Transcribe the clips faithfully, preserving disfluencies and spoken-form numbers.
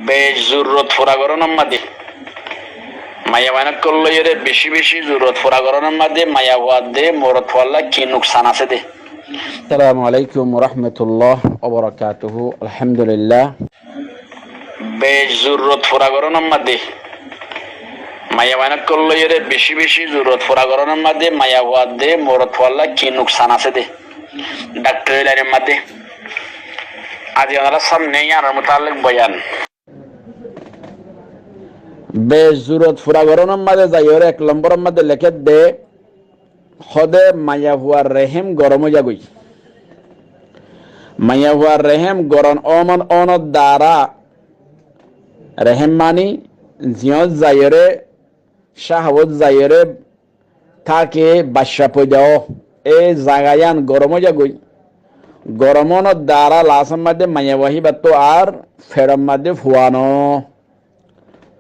Bec zurrot fura gorónor maze, maiyafuain ókkol loiyóre bicí bicí zurrot fura gorónor maze maiyafuar de morotfuar lá ki nuksan asé dé. Assalamu alaikum warahmatullah wabarakatuhu. Alhamdulillah. Bec zurrot fura gorónor maze, maiyafuain ókkol loiyóre bicí bicí zurrot fura gorónor maze maiyafuar de morotfuar lá ki nuksan asé dé. Daktori lainor maze. Aijja onarár samne yíanor mutallek boyan. Bec zurrot fura gorónor maze zaiyóre ek lombóror maze lekédde, hóde maiyafuar rehém gorom ói zagói. Maiyafuar rehém gorom ónor, ónor dara, rehém mani ziyót zaiyóre cáhawot zaiyóre táke bacca foida ó, e zaga yían gorom ói zagói. Gorom ónor dara laásor maze maiyafua híbattu ar feçor maze fua no.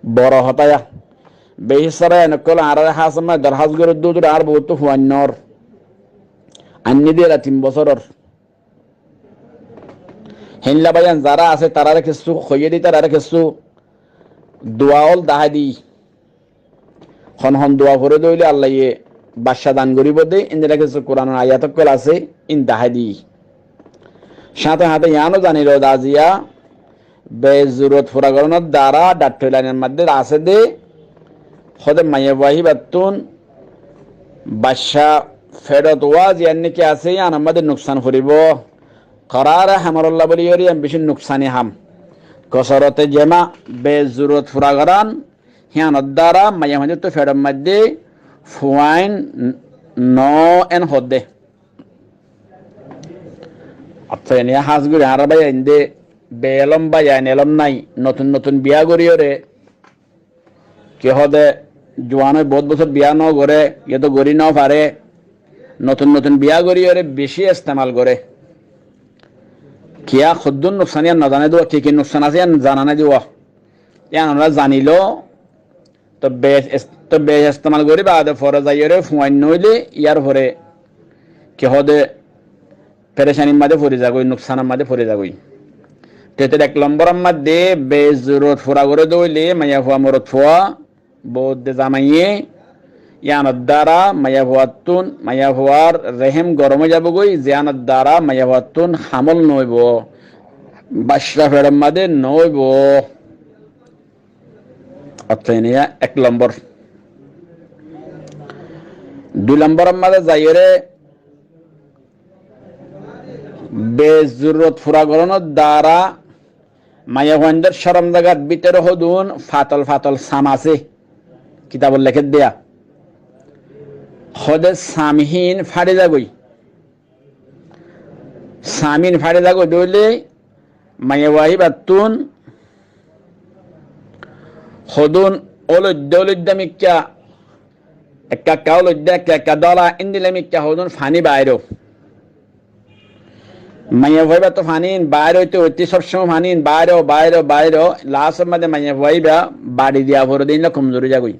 Boro hotá yá. Becí sára yían ókkol añáráre hásor maze dorhás goródde, húzur, añár bouttú fuain noór. Ainní diyé tin bosóror. Héndilla báiyain zará asé, taráre kessú hoiyé dé, taráre kessú dua ól dahái dí. Hon hon dua foré dé óile Allaye bacca dan goríbou dé, endilla kessú Kuranor ayat ókkol asé, ín dahái dí. Háñte háñte yíano zani loi dé aijja, bec zurrot fura gorónor dara daktori lainor maze asé dé, hóde maiyafua híbattún bacca feçot wá ziyán niki asé, yíanor maze nuksan foribóu. Koráre hamorólla bóli yóre yían bicí nuksani ham. Kosorote jema, bec zurrot fura gorán, híanor dara maiyafuaindóttu feçor maze fuain n-, noó en hoódde. Añára báiyain de beelóm báiyain elóm nái, notun notun biyá goríyore, ki hóde, juan ói boóut bosór biyá nógoré, yóto gorí nófaré, notun notun biyá goríyore bicí estemal goré. Kiyá hoddúr nuksan yían nozané dé, ki ki nuksan asé yían zana nái dé. Yían onora zaniló, Tó bec es-, tó bec estemal gorí baade fore zaiyóre fuain noóile yárfore ki hóde perecanir maze fori zagói, nuksanor maze fori zagói. Tó etor ek lombóror maze bec zurrot fura goré dé óile maiyafua morotfua bout de zamaiye yíanor dara maiyafuattún, maiyafuar rehém gorom ói zabogói, ziyánor dara maiyafuattún hamól noóibou, bacca feçor maze noóibou. Accá, ene ek lombor. Dui lomboror maze zaiyóre, bec zurrot fura gorónor dara maiyafuaindór córom zagat bútore hodún fatol fatol sam asé. Kitabot lekédde, hóde sam hín fáçi zagói. Sam hín fáçi zagói dé óile maiyafua híbattún hodún óloidda óloidda mikká, ekka ekka óloidda, ekka ekka dóla, endilla mikká hodún faní baáiro. Maiyafua híbattu faní hín baáir óite óite sób somót faní hín baáiro, baáiro, baáiro, lastor maze maiyafua híba baçi diya fore dé endilla komzur ói zagói.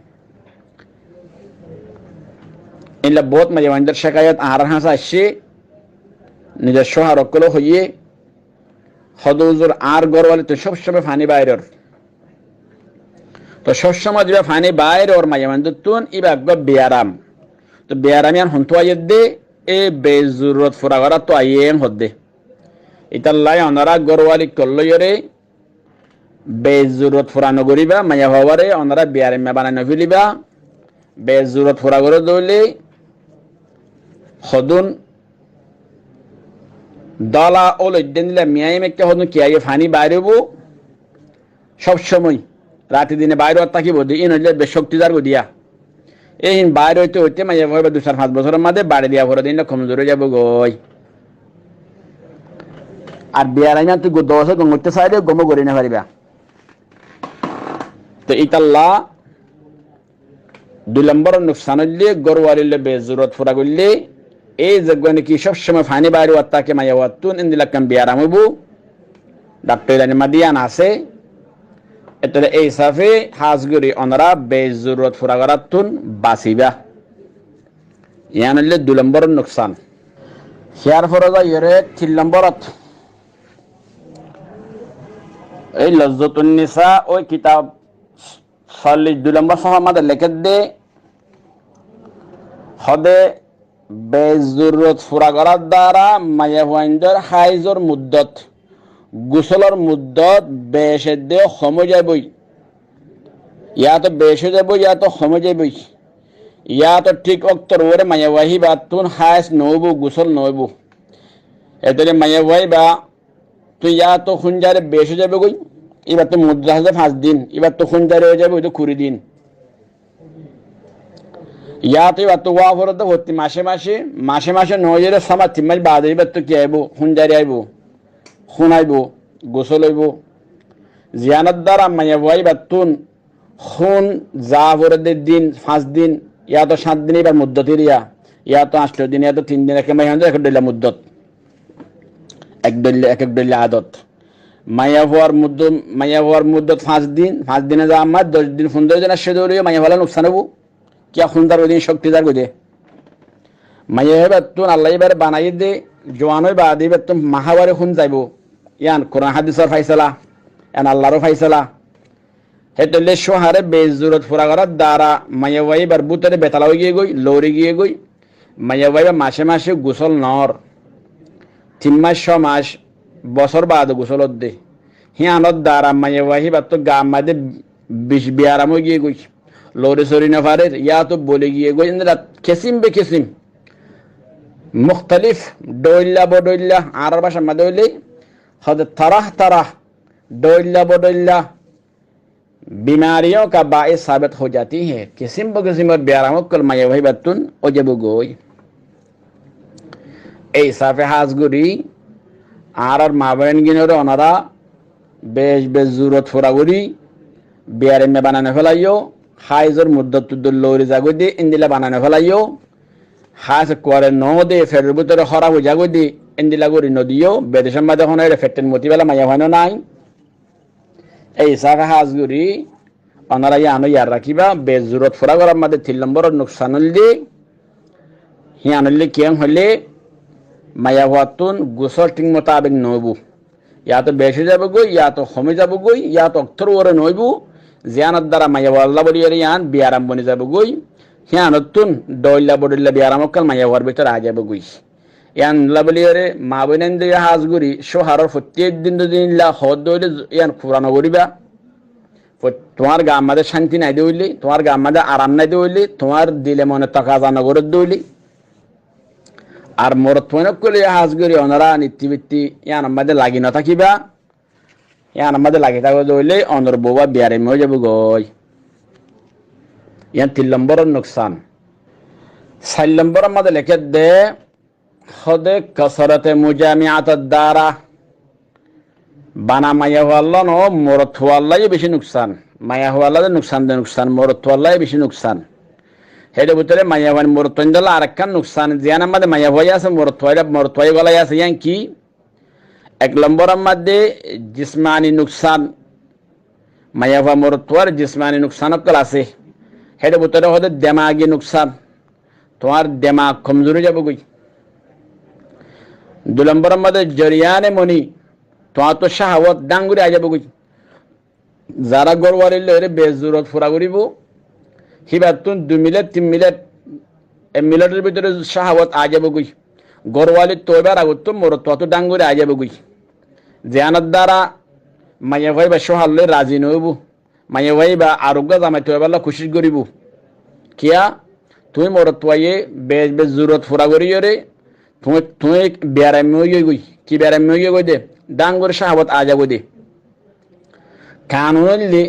Endilla bout maiyafuaindór cekayot añárar hañsé aiccé, nizor cóhar ókkole hoiyé, hóde húzur, añár górwalittún sób somót faní baáiror. Tó sób somót zibá faní baáiror maiyafuaindóttun, íba eggúa biyaram. Tó biyaram yían hontú aiyér dé, e bec zurrot fura goráttu aiyé en hoódde. Ítalla onora górwali ókkol loiyóre bec zurrot fura nogoríba, maiyafuare onora biyaraimma banai nofélaiba. Bec zurrot fura goré dé óile hodún dóla óloidda endilla mikká hodún ki aiyé, faní baáir óibou. Sób somót rati dine baáir ówat tákibou dé, ín óile bec cókti zargói dé. E hín baáir óite óite maiyafua híba dui sair fañs bosóror maze baçi diya fore dé endilla komzur ói zabogói. Ar biyaraimma tui guddo bosór gom goittó sailé gomó gorí nofaribá. Tó ítalla dui lombor nuksan óilde górwalilla bec zurrot fura goillé, ei zeggúa niki sób somót faní baáir ówat táke maiyafuattún, endilla ekkán biyaram óibou. Daktori lainor maze yían asé. Ettore ei hísafe hás gorí onora bec zurrot fura goráttun basibá. Yían óilde dui lombor nuksan. Yárfore zaiyóre tin lomborot. Ei Lazzatun Nisa ói kitab sollic dui lombor sófar máze lekédde, hóde, beci zururot fura gorár duara maiyafuaindór háizor muddot, gusólor muddot beci edde hom ói zaiboi. Yáto beci ói zaiboi, yáto hom ói zaiboi. Yáto thík októr uore maiyafua híbattún háiz noóibou, gusól noóibou. Etóre maiyafua híba tún yáto húnzare beci ói zaiboi goi. Íbattú muddot asé fañs din, íbattú húnzare ói zaiboi de kuri din. Yáto íbattú wá foredde fottí mace mace, mace mace noóiyore sómar tin mac baade íbattú ki aibou? Húnzare aibou, hún aibou, gusól óibou. Ziyánor duara maiyafua íbattún hún za foredde din, fañs din, yáto háñt din, íbar muddot iriya, yáto añctho din, yáto tin din, ek maiyafua ek dhoilla muddot. Ek dhoilla, ek ek dhoilla adot. Maiyafuar muddot, maiyafuar muddot fañs din, fañs dine za amar doc din, fundoro din aiccé de óile maiyafualla nuksan óibou. Kiyá hún zar goi de, cókti zar goi de. Maiyafua íbattún Allaye íbare banaiyé de, zuan ói baade íbattún maháwari hún zaibou. Yían Kuran hádisor fáisala, yían Allar ó fáisala. Hétolla cóuhare beci zururot fura gorár duara maiyafua íbar bútore betala ói giyé goi, louri giyé goi. Maiyafua íba mace mace gusól noór. Tin mac, só mac, bosór baade gusól ódde. Híanor duara maiyafua híbattú gaa mazé bic biaram ói giyé goi. Louri sori nofarér, yáto boli giyé goi. Endilla kisim be kisim, muktalif, dhoilla bodhoilla, añárar bácar mazé óile hóde tarah tarah, dhoilla bodhoilla bimariyon ka baes sabit ho jati hai. Kisim be kisimor biaram ókkol maiyafua íbattún ói zaibou goi. Ei hísafe hás gorí añárar maboin gínoré onora bec bec zururot fura gorí biaram banai nofélaiyo, háizor muddot tuddot louri za goi de endilla banai nofélaiyo, háiz kuare noó de, feror bútore hóraf ói za goi de endilla gorí nodiyo, bedecor mazé honó ere fethen moti bela maiyafuain ó nai. Ei hísafe hás gorí onora yían ó yad rakíba, bec zururot fura gorár mazé tin lombor nuksan óilde, hían óilde kiyán hoilé, maiyafuattún gusól thík mutabek noóibou. Yáto beci ói zaibou goi, yáto hom ói zaibou goi, yáto októr uore noóibou, ziyánor duara maiyafualla boli ere yían biaram boni zaibou goi, híanottún dhoilla bodhoilla biaram ókkol maiyafuar bútore ai zaibou goi. Yíanolla boli ere maboinain de hás gorí cóuharor fottí ek din dui din illa hoódde óile yían fura nogoríba. Fot-, tuáñr gaa mazé cánti nai de óile, tuáñr gaa mazé aram nai de óile, tuáñr dile mone tokaza nogorédde óile. Ar morotfuain ókkol hás gorí onora nitti bitti yíanor mazé lagi notákiba. Yíanor mazé lagi táko de óile onor bou ba biaram ói zaibou goi. Yían tin lombor nuksan. Sair lombor mazé lekédde, hóde kasrote mujamiator duara bana maiyafualla noó, morotfualla yó beci nuksan. Maiyafualla de nuksan de nuksan, morotfualla yó beci nuksan. Héçe bútore maiyafuain morotfuain dólla arekkán nuksan, ziyánor mazé maiyafua yó asé, morotfua, morotfua yó golai asé, yían ki? Ek lombor mazé jismani nuksan, maiyafua morotfuar jismani nuksan ókkol asé. Héçe bútore hóde demagi nuksan, tuáñr demag komzur ói zaibou goi. Dui lombor mazé joriyane moni, tuáñrtú cáhawot dháñgori ai zaibou goi. Zará górwali loiyóre bec zururot fura goríbou, híbattún dui minit, tin minit, ek minitor bútore cáhawot ai zaibou goi. Górwali toibar agottú morotfuattú dháñgori ai zaibou goi. Ziyánor duara maiyafua íba cóuhar loi razi noóibou. Maiyafua íba areggúa zamai toibálla kucíc goríbou. Kiyá? Tuñí morotfuaye bec bec zururot fura goríyore tuñí, tuñí biaram óigiyo goi. Ki biaram óigiyo goi de? Dháñgori cáhawot ai za goi de. Kanun óilde,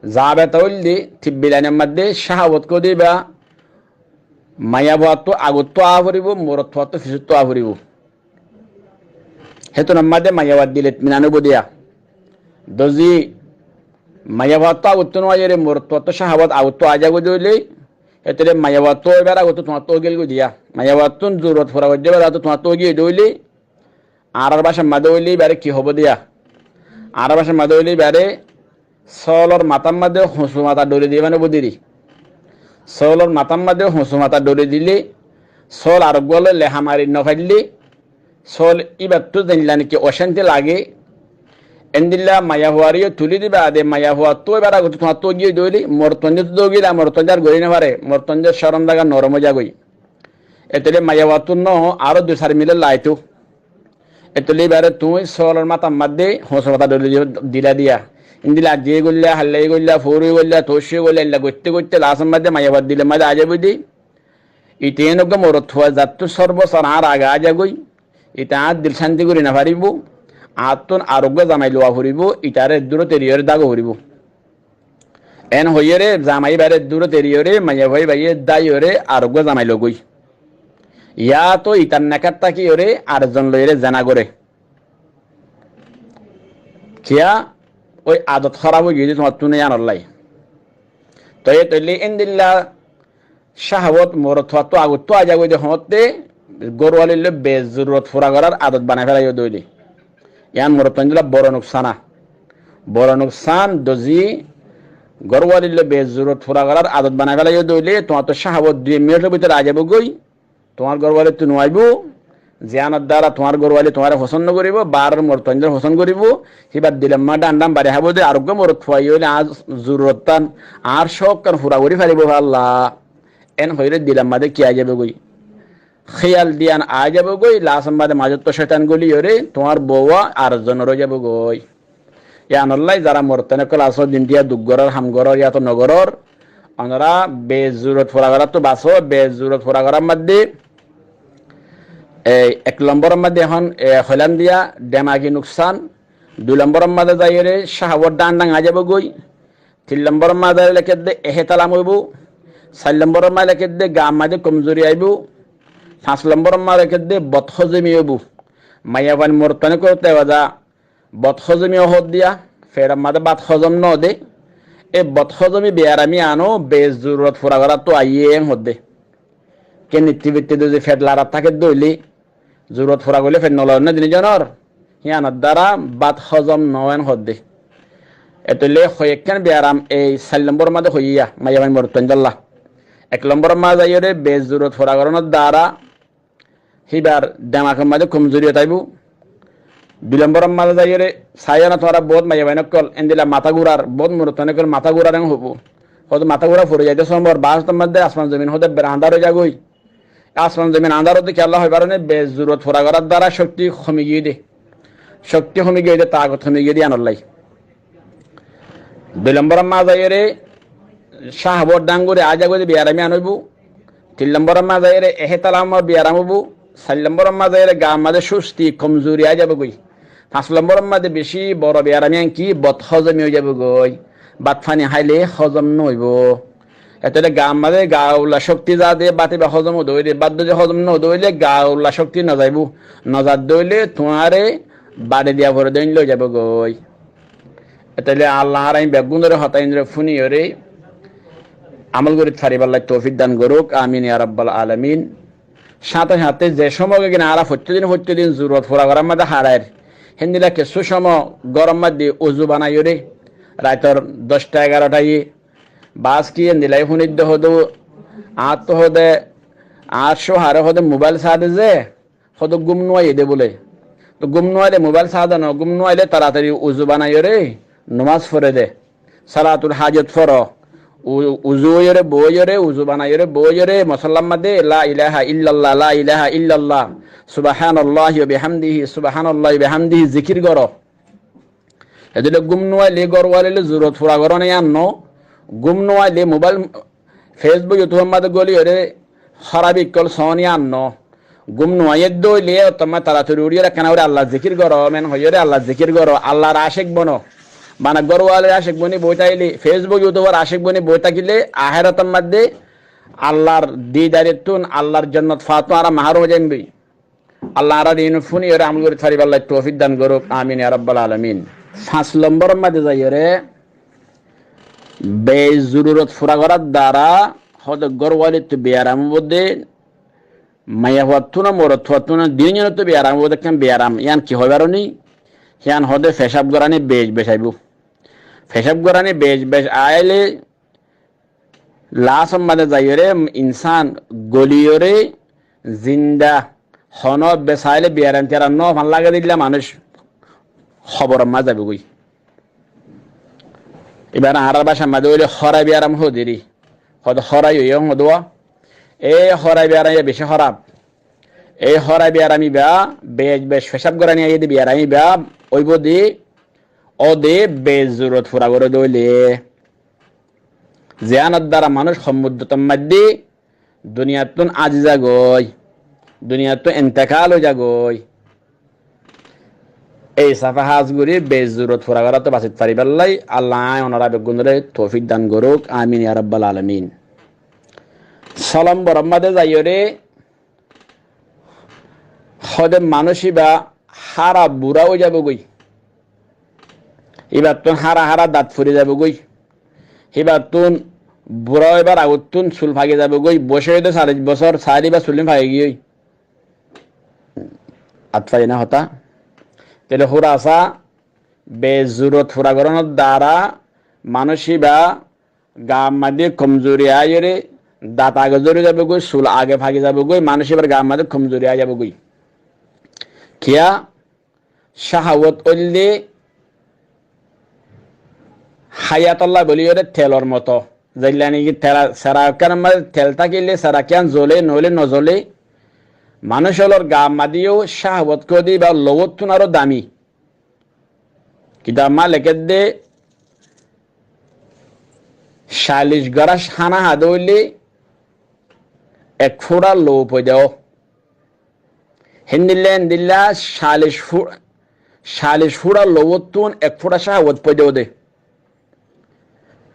zabeta óilde, tibbi lainor mazé cáhawot hoó de íba maiyafuattú agottú aá foribóu, morotfuattú fisóttu aá foribóu. Hétunor mazé maiyafuar dil itminan óibou de yá. Zodi maiyafuattú agottú no aiyóre morotfuattú cáhawot agottú ai za goi de óile, hétole maiyafuattú óibar agottú tuáñrtú ói gel goi de yá. Maiyafuattún zururot fura goijjé íbar agottú tuáñrtú ói giyé de óile, añárar bácar mazé óile íbare ki hoibóu de yá? Añárar bácar mazé óile íbare sóolor matár mazé husumata dhori diyé mane búdiri. Sóolor matár mazé husumata dhori dile, sóol areggúa loi leha mari nofaille, sóol íbattú zeilla niki ocánti lage, Endilla maiyafuaré yó tulí diba de, maiyafuattú ibár agottú tuáñttú óigiyoi dóile, morotfuaindóttu dógila, morotfuainde ar gorí nofaré, morotfuaindór córom zaga norom ói zagói. Etólla maiyafuattú no, aró dui sair milé laitó. Etólla ibáre tuñí sólor mátar maddé hoñsor fata dóri dila diya. Endilla aijja goilla, háilla goilla, foóri goilla, toccú goilla, endilla goitté goitté lasor maddé maiyafuar dilor maddé aái zaibói de. Ite en uggúa morotfua zattú sórbosar añár age aái zagói, ite añár dil cánti gorí nofaribó, añáttun ar uggúa zamai lowa foribó, itaré eddúrot eriyóre dágo foribó. En hoiyóre zamai ibáre eddúrot eriyóre, maiyafua ibáye dáiyoré ar uggúa zamai logói. Yáto itar nekát tákiyoré ar zon loiyóre zena goré. Kiyá? Ói adot hóraf óigiyoi de tuáñttún yíanollá. Toi etólla endilla cáhawot morotfuattú agottú aái zagói de hoóñtte, górwalílloi bezururot fura gorár adot banai félaiyó dóile. Yían morotfuaindólla boro nuksan. Boro nuksan dózi, górwalílloi bezururot fura gorár adot banai félaiyó dóile, tuáñttú cáhawot dui minithor bútore aái zaibói goi, tuáñr górwalíttu nuaibó, ziyánor duara tuáñr górwalí tuáñre fosón nogoríbou, baáror morotfuaindóre fosón goríbou, híbar dilor maddé dhándhám bari háibou de, ar uggúa morotfua óile añár zururottán, añár cóokkán fura gorí faribóu Allah. En hoiyóre dilor maddé ki aái zaibói goi? Héyal diyan aái zaibói goi, lasor maddé mazóttu cóitan góliyoré tuáñr bouwa ar zonor ói zaibói goi. Yíanollá zará morotfuain ókkol asó, din diya duk gorór, ham gorór, yáto nogorór, onorá bezururot fura goráttu basó, bezururot fura gorár maddé, ei ek lombóror maddé ehón, e, hoilám diya, demagi nuksan, dui lombóror maddé zaiyóre cáhawot dhándhám aái zaibói goi, tin lombóror maddé zaiyóre lekédde ehétalam óibou, sair lombóror maddé lekédde gaar maddé komzuri aibóu, fañs lombóror maddé lekédde bothozomi óibou. Maiyafuain morotfuain ókkol te baza bothozomi hoóddiya, feçor maddé bát hozom noóde, e bothozomi biyaram yíano bezururot fura goráttu aiyé en hoódde. Ke nitti fitti dózi feç larat táke dóile, zururot fura goillé feç nolore né zin zonor, híyanor duara bát hozom noó en hoódde. Etólla hoiyekkán biyaram ei sair lombóror maddé hoiyé, maiyafuain morotfuaindólla. Ek lombóror maddé zaiyóre bezururot fura gorónor duara híbar demagor maddé komzuriyot aibóu. Dui lombóror maddé zaiyóre, saiyó na tuáñra boóut maiyafuain ókkol, endilla matá gurar, boóut morotfuain ókkol matá gurar en hoibóu. Hoóde matá gura fori zaito somor, baásotor maddé asman zomin hoóde ber añdár ói zagói. Asman zomin añdár ódde kiyólla hoibar né, bezururot fura gorár duara cókti homi giyé de. Cókti homi giyé de, taakot homi giyé de yíanollá. Dui lombóror maddé zaiyóre cáhawot dhándhám aái zagói de biyaram yían óibou. Tin lombóror maddé zaiyóre ehétalamor biyaram óibou. Sair lombóror maddé zaiyóre gaar maddé cústi, komzuri aái zaibói goi. Fañs lombóror maddé bicí boro biyaram yían ki, bothozomi ói zaibói goi. Bát fani háile hozom noóibou. Etólla gaar maddé gaar ulla cókti za de, bát ibá hozom ódde óile, bát zodi hozom noódde óile, gaar ulla cókti nozaibóu. Nozadde óile tuáñre baçi diya fore de óinlla ói zaibói goi. Etólla Allah añára añí beggúnore hotá iínoré fúniyoré amól gorit faribálla toufik dan gorouk. Amin ya rabbal alamin. Sáñte sáñte ze cómot gín añára foittí din foittí din zururot fura gorár maddé hárair, héndilla kessú cómot góror maddé uzu banaiyoré raitor doc ta egaró ta ye baás ki endilla fúnidde hoóde, añáttu hoóde, añár cóuhare hoóde mobáil saáde ze, hoóde gúm nuaiyé de bóle. To gúm nuailé mobáil saáde no, gúm nuailé taratari uzu banaiyoré nomás fore de. Salatul hajot foro. U-, uzu óiyoré boóiyoré, uzu banaiyoré boóiyoré, mosállar maddé la ilaha illallah, la ilaha illallah, subhanallahi wa bihamdihi, subhanallahi wa bihamdihi zikir goró. Etólla gúm nuailé górwalílloi zururot fura gorón yían no. Gúm nuailé mobáil, Facebook, YouTube maddé góliyoré hárabi ókkol soón yían no. Gúm nuaiyé de óile ottót maddé taratari uçíyoré ekkána gorí Allar zikir goró, men hoiyóre Allar zikir goró, Allar acek bono. Bana górwalír acek boni boói tákile, Facebook, YouTube or acek boni boói tákile, ahérotor maddé Allar didarittún, Allar jonnot faattú añára mahárum ói zaiyum goi. Allah añáráre iín fúniyoré amól gorí faribálla toufik dan gorouk. Amin ya rabbal alamin. Fañs lombóror maddé zaiyóre, bezururot fura gorár duara hoóde górwalíttu biyaram óibo de, maiyafuattú no morotfuattú no, duiyónottú biyaram óibo de ekkán biyaram. Yían ki hoóibar ni? Yían hoóde fecáb gorá ni bec bec aibóu. Fecáb gorá ni bec bec aile laásor maddé zaiyóre insán goliyoré zinda, honó besaáile biyaram tiyaram no fán lage dilla manúic. hoboror maze zaibogói. Ibáre añárar bácar maze óile hórai biyaram hoódiri. Hoóde hórai óiye hoódde. E hórai biyaram ibá bicí hóraf. E hórai biyaram ibá bec bec fecáf gorani aiyé de biyaram ibá óibo de, óde bec zurot fura goré de óile. Ziyánor dara manúic hom muddotor maze duniyattún azi zagói, duniyattún entekal ói zagói. Ei safe hás gorí bec zurot fura goráttu basit faribálla Allah añí onorá beggúnoré toufik dan gorouk. Amin ya rabbal alamin. Só lomboror maze zaiyóre hóde manúic ibá hára burá ói zaibogói. Ibáttún hára hára dat fori zaibogói. Ibáttún burá óibar agottún sul faki zaibogói. Boc óiye de callic bosór, saári ibá sul ín faki giyói. At faiyó né hotá? Tóile húrasa bec zurot fura gorónor dara manúic ibá gaar maze komzuri aiyóre, dat age zori zaibogói, sul age faki zaibogói, manúic ibár gaar maze komzuri ai zaibogói. Kiyá? Cáhawot óilde háyatolla bóli óre telor moto. Zeilla niki tela, sera ekkánor maze tel tákile sera ekkán zole, noóile nozole. Manúic ólor gaar maze yó cáhawot hoóde ibá lobóttun aró dami. Kitab ot lekédde, callic gorá hána háde óile ek fúça lou foida ó. Héndilla héndilla callic fú-, callic fúça louttún ek fúça cáhawot foida ó de.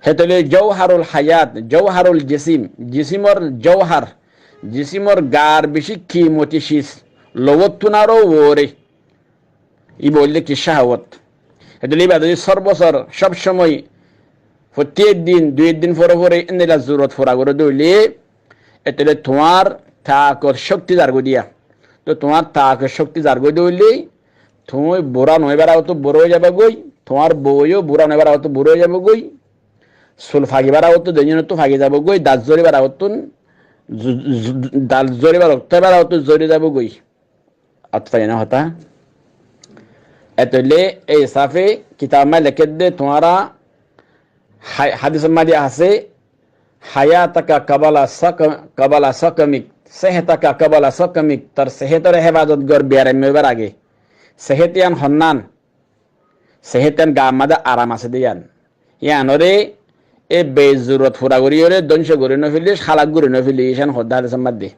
Hétolla jauharul hayat, jauharul jisim, jisimor jauhar, jisimor gaar bicí kimoti sis, lobóttun aró uore. Ibá óilde ki? Cáhawot. Hétolla ibá zodi sór bosór, sób somoi, fottí ek din, dui ek din fore fore endilla zurot fura goré de óile, hétolla tuáñr taakot cókti zargói diya. Tóu tuáñr taakot cókti zargói de óile, tuñí burá no óibar agottú burá ói zaibagói, tuáñr bou yó burá no óibar agottú burá ói zaibagói, sul fakibar agottú deinnottu faki zaibagói, dat zoribar agottún, zu-, zu-, dat zoribar októ óibar agottú zori zaibagói. At faiyó né hotá? Hétolla ei safe kitab ot lekédde tuáñra ha-, hádisor maze asé, hayataka kabala saka-, kabala sakamik, sehetaka kabala sakamik, tor sehétore hefazot gor biyaram óibar age. Sehet yián honnán? Sehet yián gaar maze aram asé de yián. Yiánoré e bec zurot fura goríyoré dóngco gorí no félic, hálak gorí no félic, yián hoódde hádisor maze.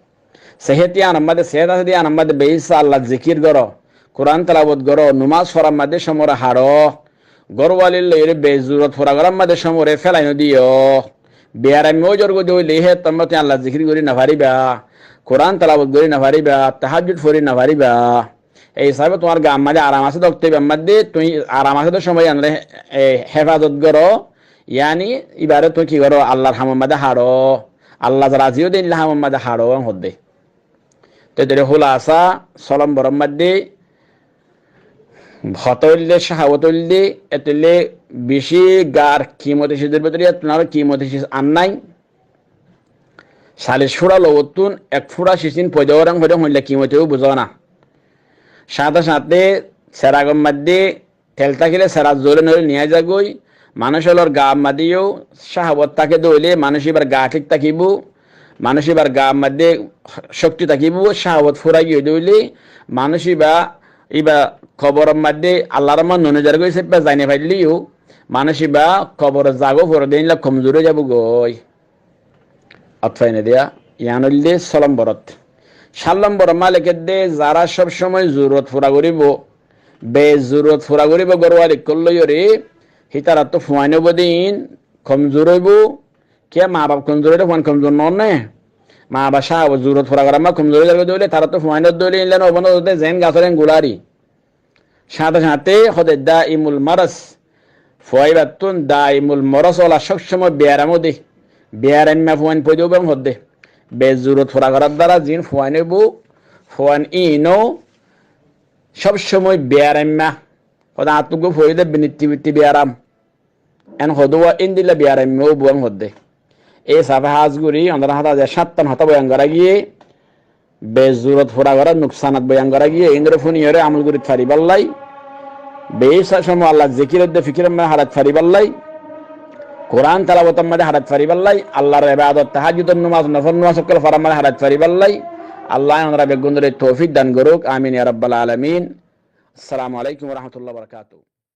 Sehet yiánor maze, sehet asé de yiánor maze beissá Allar zikir goró, Kuran telawot goró, nomás forar maze cómore haçó, górwalir loiyoré bec zurot fura gorár maze cómore félai no diyó. Biyaram ói zagói de óile hé tomma tuñí Allar zikir gorí no faribá, Kuran telawot gorí no faribá, tahajjud fori no faribá. Ei hísabe tuáñr gaar maze aram asé de októ ibár maze tuñí aram asé de cómoi yiánore, e, hefazot goró, yáni ibáre tuñí ki goró? Allar hamor maze haçó, Allah razi ó de endilla hamor maze haçó, en hoódde. Te dóri hulasa só lomboror maze hotá óilde, cáhawot óilde, etolla bicí gaar kimoti cizor bútore, yáttun aró kimoti ciz ar nái. Callic fúça louttún ek fúça ciz ín foida óre hoilé hoilla kimoti óibo buzó na. Cáñte cáñte seragor maze tel tákile sera zole noóile niyai zagói. Manúic ólor gaar maze yó cáhawot táke de óile manúic ibár gaa thík tákibo, manúic ibár gaar maze cókti tákibo, cáhawot fúrai giyé de óile manúic ibá, ibá koboror maze Allar rahmot no nizar goi, seibbá zai no faille yó manúic ibá koborot zagói fore de endilla komzur ói zaibogói. At faiyó né diya, yián óilde só lomborot. Sát lomboror maze lekédde, zará sób cómoi zururot fura goríbo, bec zururot fura goríbo górwali ókkol loiyoré, hítarattú fuain óibo de iín komzur óibo. Kiyá, maa baf komzur óile fuain komzur noó né? Maa baf cáhawot zururot fura gorár maze komzur ói zagói de óile, tarattú fuain óibo de óile, iín loi no óibo de, zeén gasór en gulari. Cáñte cáñte hoódde daimul maras. Fua ibáttun daimul maras ola sób cómoi biyaram ó de. Biyaraimma fuain foida óibo en hoódde. Bec zururot fura gorár dara ziín fuain óibo, fuain iín ó sób cómoi biyaraimma. Hoódde añáttu uggúa fua de binitti bitti biyaram. En hoódde uwá endilla biyaraimma óibo en hoódde. Ei hísabe hás gorí, onorár hañsé aijja cáttan hotá boyan gorá giyé, bec zururot fura gorár nuksanot boyan gorá giyé, iínoré fúniyoré amol gorit faribálla. Beci somoi Allar zikir edde fikir or maze hárat faribálla, Kuran telawotor maze hárat faribálla, Allar ebadot, tahajjudor nomaz, nofol nomaz okkol forar maze hárat faribálla Allah ye onora beggúnore toufik dan gorouk. Amin ya rabbal alamin. Assalamu alaikum wa rahmatullahi wa barakatuhu.